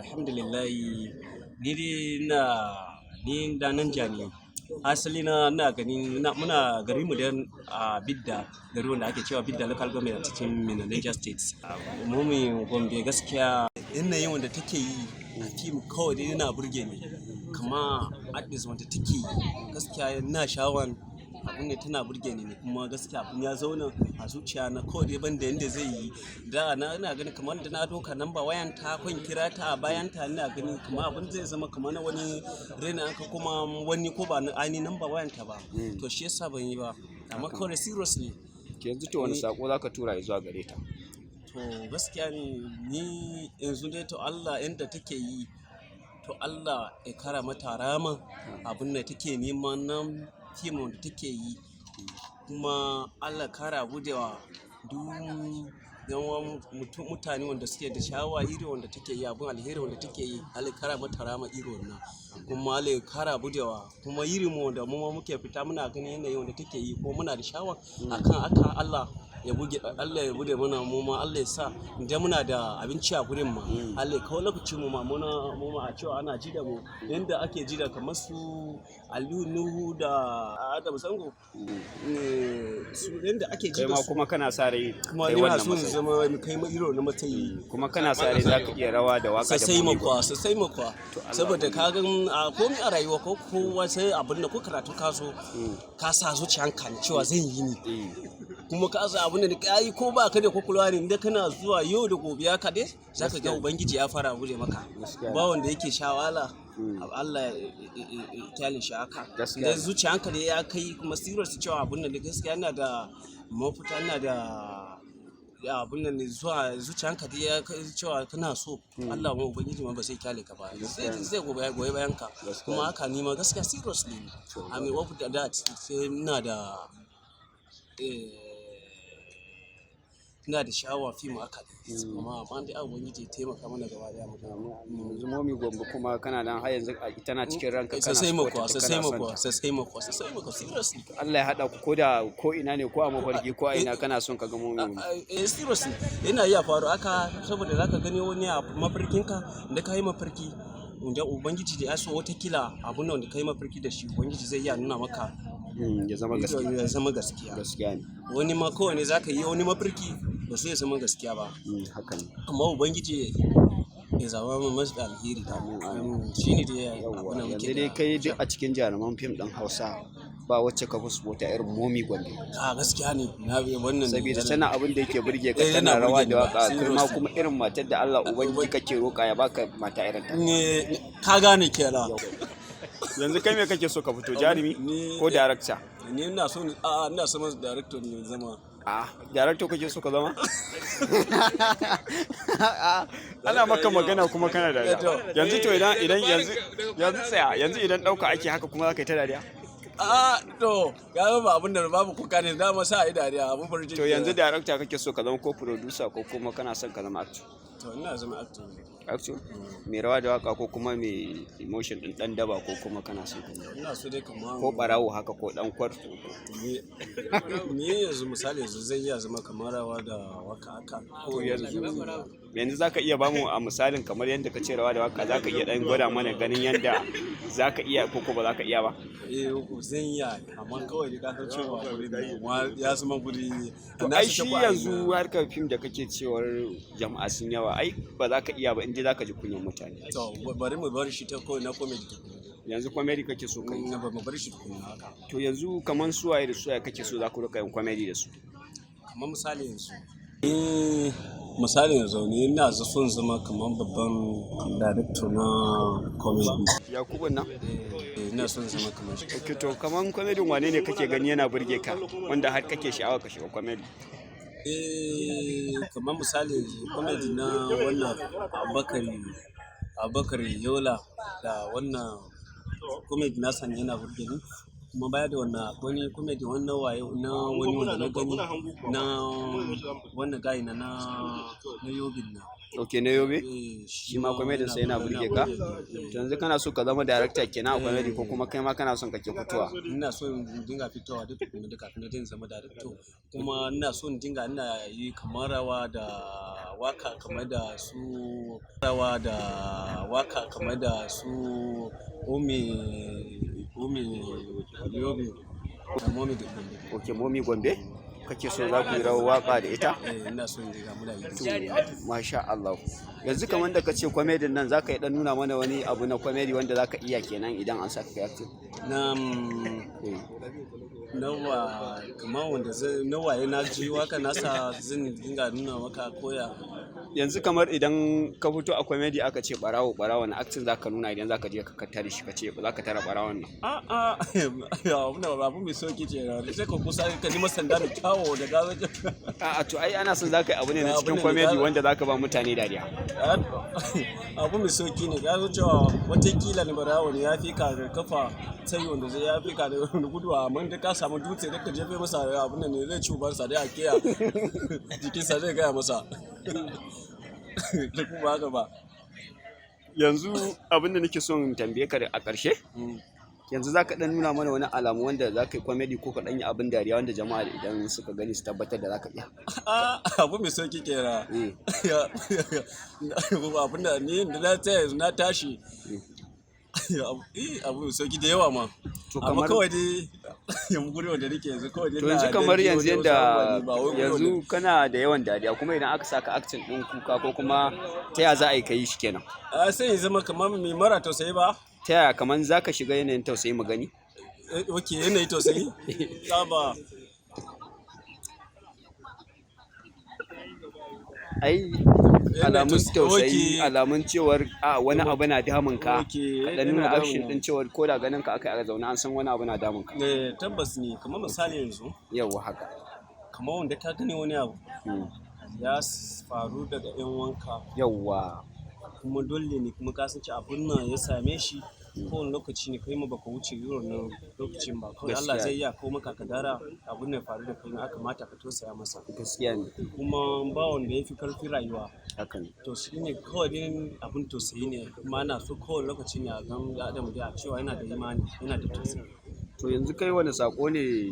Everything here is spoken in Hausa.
Alhamdulillah, ni dai na ni da nan ne. Asali na ina gani muna gari mu dan a Bidda, gari wanda ake cewa Bidda Local Government a cikin Minna, Niger State. Momi Gombe, gaskiya yanayin wanda take yi a fim kawai dai yana burge ni. Kama artist wanda take yi, gaskiya ina sha'awan abun ne, tana burge ni ne. Kuma gaskiya abun ya zauna a zuciya na kawai dai banda yanda zai yi da na ina gani kamar da na doka namba wayan ta ko in kira ta a bayan ta, ina gani kamar abun zai zama kamar na wani raina aka kuma wani ko ba na ainihin namba wayan ta ba. To, shi yasa ban yi ba, amma kawai seriously. Yanzu to, wani sako zaka tura zuwa gare ta? To, gaskiya ne, ni yanzu dai to Allah, yanda take yi, to Allah ya kara mata rama abun da take neman nan fim da take yi. Kuma Allah kara budewa duk yawan mutane wanda suke da sha'awa iri wanda take yi, abun alheri wanda take yi. Allah kara mata rama iri wannan. Kuma Allah ya kara budewa kuma iri mu wanda mu ma muke fita muna ganin yanayin wanda take yi ko muna da sha'awa akan aka, Allah ya buge, Allah ya bude mana. Mu ma Allah ya sa idan muna da abinci a gurin ma, Allah ya kawo lokacin mu ma muna mu ma a cewa ana ji da mu yanda ake ji da kamar su Aliyu Nuhu da Adam Zango, su yanda ake ji Kai da ma su. Kuma kana sa rai Kuma kai ni na wannan so in matsayi? zama kai ma irin na matsayi. Kuma kana sa rai zaka iya rawa da waka da Sosai Momi makwa, sosai makwa, saboda ka gan a komai a rayuwa ko kowa sai abin da ko karatu ka so ka sa zuciyanka ne cewa zan yi ni. Kuma ka sa abin da ka yi ko ba ka da kwakwalwa ne, inda kana zuwa yau da gobe haka dai zaka ga Ubangiji ya fara bude maka. Ba wanda yake sha wahala Allah ya kyale shi haka. Gaskiya Da zuciyanka ne ya kai kuma serious cewa abin nan da gaskiya ina da mafita, ina da abun nan ne zuwa zuciyanka dai ya kai cewa kana so, Allah ma Ubangiji ma ba zai kyale ka ba, zai goyi bayan ka. Kuma haka ni ma gaskiya seriously, I mean, what that sai ina da sha'awa fim haka, amma dai Ubangiji ya taimaka mana gaba daya mu. Yanzu Momi Gombe kuma kana nan har yanzu tana cikin ranka, kana Sosai support makuwa, ta, sosai kana son makuwa, ta. Sosai makuwa, sosai makuwa, seriously. Allah ya haɗa ku ko da ko ina ne, ko a mafarki ko a ina kana son ka ga Momi Gombe. Eh, seriously, yana iya faru haka, saboda zaka gani wani a mafarkinka da ka yi mafarki da Ubangiji da ya so, watakila abun da ka yi mafarki da shi Ubangiji zai iya nuna maka. Ya zama gaskiya. Ya zama gaskiya. Gaskiya ne. Wani ma kowane zaka yi wani mafarki ba sai ya zama gaskiya ba. Haka ne. Amma Ubangiji ya zama mu masu alheri da shine dai Yawwa. abun da muke Yanzu dai da kai duk a cikin jaruman fim ɗin Hausa ba wacce ka fi supporta irin Momi Gombe? A gaskiya ne, na bi wannan ne. Saboda tana abin da yake burge ka, Eh, tana yana rawa burge ni da ba, waka, kai ma seriously. kuma irin matar da Allah Ubangiji kake roƙa ya baka mata irin ta. Ne ka gane kenan. Yanzu kai me kake so ka fito, jarumi ko director? Ni ina so a ina so director ne zama. A director kake so ka zama? Ana maka magana kuma kana dariya. Yanzu to, idan idan yanzu yanzu tsaya, yanzu idan ɗauka ake haka kuma za ka yi ta dariya? A to, ga ba abin da babu kuka ne dama sa yi dariya, abun farin ciki. To, yanzu director kake so ka zama ko producer ko kuma kana son ka zama actor? To, ina zama actor ne. Actor mai rawa da waka ko kuma mai emotion din dan daba ko kuma kana son ka zama Ina so dai kamar ko barawo haka ko dan kwarto? Ni yanzu misali yanzu zai iya zama kamar rawa da waka haka. To, yanzu zaka iya bamu a misalin kamar yadda ka ce rawa da waka, zaka iya dan gwada mana ganin yadda zaka iya ko ko ba zaka iya ba? Eh, zan iya, amma kawai dai ka san cewa guri ya zama guri. To, ai shi yanzu harkar fim da kake cewar jama'a sun yawa, ai ba za ka iya ba in dai za ka ji kunyan mutane. To, bari mu bar shi ta kawai na comedy. Yanzu comedy kake so kai? Ba mu bar shi tukuna haka. To, yanzu kaman suwaye da suwaye kake so za ku rika yin comedy da su? Kamar misali yanzu, ni misali yanzu ni ina son zama kamar babban director na comedy. Yakubu nan? Eh, ina son zama kamar shi. Okay, to kaman comedy wane ne kake gani yana burge ka wanda har kake sha'awa ka shiga comedy? Eh, kamar misali yanzu comedy na wannan Abubakar Yola da wannan comedy nasa ne yana burge ni. Kuma baya da wannan, akwai wani comedy wannan waye na wani wanda na gani na wannan guy na Yobin na. Ok, na Yobe. Eh. Shi ma comedy sai yana burge ka? Burge ni. To, yanzu kana so ka zama director kenan a comedy ko kuma kai ma kana son kake fitowa? Ina so in dinga fitowa duk tukuna da kafin na dinga zama director. Kuma ina so in dinga ina yi kamar rawa da waka kamar da su rawa da waka kamar da su Ome Yobe da Momi da Gombe. Ok, Momi Gombe kake so za ku yi rawar waka da ita? Eh, ina so in ga muna yi. To, masha Allah. Yanzu kamar da kace comedy nan, zaka yi dan nuna mana wani abu na comedy wanda zaka iya kenan idan an saka kai acting? Na Eh. nawa kamar wanda zai nawa na ji waka nasa zan dinga nuna maka koya? Yanzu kamar idan ka fito a comedy aka ce barawo, barawo, na acting zaka nuna idan zaka je ka tare shi, ka ce zaka tare barawon nan? A a, abu na abu mai sauki ce, sai ka kusa ka nima sanda mai kyawo da gazo. A'a, to ai ana son zaka yi abu ne na Abu cikin ne comedy wanda zaka ba mutane dariya. Abu mai sauki ne, ka cewa watakila ne barawo ne ya fi ka da kafa sai wanda zai ya fi ka da guduwa, amma da ka samu dutse da ka jefe masa, abun nan ne zai ci ubansa dai a kiya jikinsa zai gaya masa da kuma haka ba. Yanzu abin da nake son tambaye ka a ƙarshe, yanzu zaka dan nuna mana wani alamu wanda zaka yi comedy ko ka dan yi abin dariya wanda jama'a da idan suka gani su tabbatar da zaka iya? Ah, abu mai sauki kenan. Abin da ni da na taya yanzu na tashi, abu mai sauki da yawa ma. To Amma kawai dai yanzu guri wanda nake yanzu kawai dai To ina yanzu dan kamar ji yanzu wani wasu yadda abubuwa ne, ba wai guri yanzu wanda- kana da yawan dariya, kuma idan aka saka acting din kuka ko kuma ta ya za a yi ka yi shi kenan? Ah, sai ya zama kamar mai mara tausayi ba. Ta yaya kamar zaka shiga yanayin tausayi mu gani? Eh, ok, yanayi tausayi ba. Ai alamun tausayi, alamun cewar a wani abu na damun ka, Okay, ka dan nuna yana action damuna. din cewar ko da ganin ka aka yi a zaune an san wani abu na damun ka. Eh, tabbas ne, kamar misali yanzu Yawa, haka. Kamar wanda ka gani wani abu ya faru daga yan wanka, kuma dole ne kuma ka san cewa abun nan ya same shi kowane lokaci ne, kai ma baka wuce irin nan lokacin ba, kawai Allah Gaskiya. zai iya kawo maka kadara abun nan ya faru da kai, ya kamata ka tausaya masa. Gaskiya ne. Kuma ba wanda ya fi karfi rayuwa. Haka ne. To shi ne kawai dai abun tausayi ne, kuma ana so kowane lokaci ne a gan adam da cewa yana da imani, yana da tausayi. To yanzu kai wani sako ne